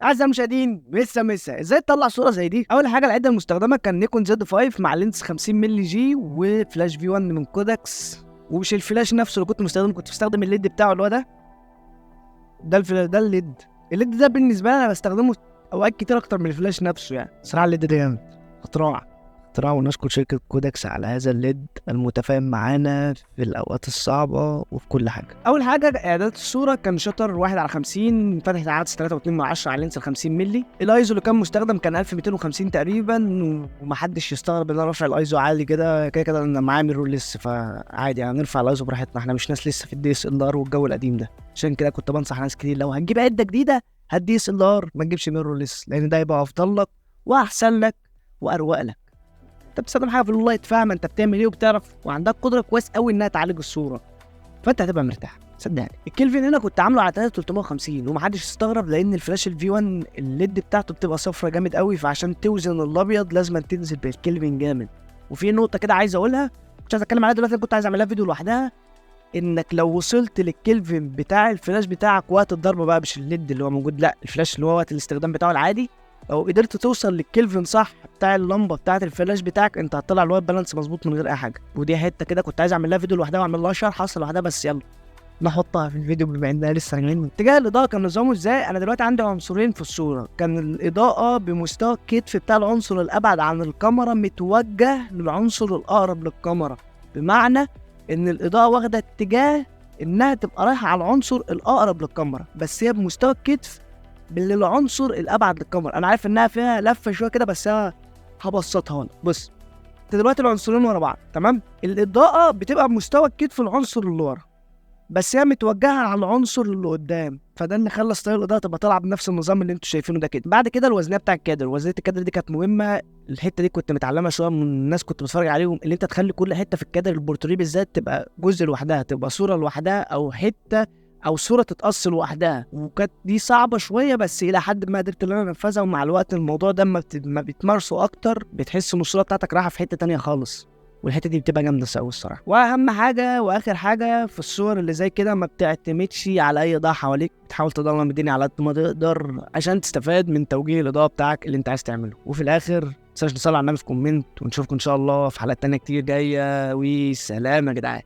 اعزائي المشاهدين، مسا مسا. ازاي تطلع صوره زي دي؟ اول حاجة العدة المستخدمة كان نيكون Z 5 مع lens 50 مللي G وفلاش V 1 من Godox، ومش الفلاش نفسه اللي كنت مستخدمة، كنت بستخدم ال LED بتاعه اللي هو ده. ده ال LED. ال LED ده بالنسبة لي انا بستخدمه اوقات كتير اكتر من الفلاش نفسه يعني. صراحة ال LED ده جامد، اختراع اختراع، ونشكر شركة Godox على هذا ال LED المتفاهم معانا في الأوقات الصعبة وفي كل حاجة. أول حاجة إعدادات الصورة كان shutter 1/50، فتحة عدسة 3.2 على lens ال 50 مللي. الايزو اللي كان مستخدم كان 1250 تقريبا، ومحدش يستغرب إن أنا رافع الايزو عالي كده، كده كده أنا معايا mirrorless، فعادي يعني نرفع الايزو براحتنا، احنا مش ناس لسه في ال DSLR والجو القديم ده. عشان كده كنت بنصح ناس كتير لو هتجيب عدة جديدة هات DSLR، ما تجيبش mirrorless، لأن ده هيبقى أفضل لك وأحسن لك وأروق لك. انت بتستخدم حاجة في ال light، فاهم انت بتعمل ايه وبتعرف، وعندك قدره كويس قوي انها تعالج الصورة، فانت هتبقى مرتاح صدقني. الكلفن هنا كنت عامله على 3350، ومحدش استغرب لان الفلاش ال V 1 ال LED بتاعته بتبقى صفرة جامد قوي، فعشان توزن الابيض لازم تنزل بالكلفن جامد. وفي نقطة كده عايز اقولها، مش عايز اتكلم عليها دلوقتي، كنت عايز اعملها فيديو لوحدها، انك لو وصلت للكلفن بتاع الفلاش بتاعك وقت الضربة بقى، مش ال LED اللي هو موجود، لا الفلاش اللي هو وقت الاستخدام بتاعه العادي، لو قدرت توصل للكلفن صح بتاع اللمبة بتاعه الفلاش بتاعك، انت هتطلع ال white balance مظبوط من غير اي حاجة. ودي حتة كده كنت عايز اعمل لها فيديو لوحدها واعمل لها شرح اصلا لوحدها، بس يلا نحطها في الفيديو بما انها لسه راجعين. اتجاه الاضاءة كان نظامه ازاي؟ انا دلوقتي عندي عنصرين في الصورة، كان الاضاءة بمستوى الكتف بتاع العنصر الابعد عن الكاميرا متوجه للعنصر الاقرب للكاميرا، بمعنى ان الاضاءة واخده اتجاه انها تبقى رايحة على العنصر الاقرب للكاميرا، بس هي بمستوى الكتف بالعنصر الابعد للكاميرا. انا عارف انها فيها لفه شوية كده، بس انا هبسطها لك. بص انت دلوقتي العنصرين ورا بعض، تمام؟ الاضاءة بتبقى بمستوى الكتف العنصر اللي ورا، بس هي متوجهه على العنصر اللي قدام، فده اللي خلى style الاضاءة تبقى طالعه بنفس النظام اللي انتوا شايفينه ده كده. بعد كده الوزنيه بتاع الكادر، وزنيه الكادر دي كانت مهمة، الحتة دي كنت متعلمها شوية من الناس كنت بتفرج عليهم، اللي انت تخلي كل حتة في الكادر البورتريه بالذات تبقى جزء لوحدها، تبقى صوره لوحدها او حتة او صوره تتقص لوحدها، وكانت دي صعبة شوية بس الى حد ما قدرت ان انا انفذها. ومع الوقت الموضوع ده ما بتمارسه اكتر بتحس ان الصورة بتاعتك رايحة في حتة تانية خالص، والحتة دي بتبقى جامدة قوي الصراحة. واهم حاجة واخر حاجة في الصور اللي زي كده، ما بتعتمدش على اي اضاءه حواليك، بتحاول تضلم الدنيا على قد ما تقدر عشان تستفاد من توجيه الاضاءة بتاعك اللي انت عايز تعمله. وفي الاخر ما تنساش تصلي على النبي في comment، ونشوفكم ان شاء الله في حلقات تانية كتير جاية، وسلام يا جدعان.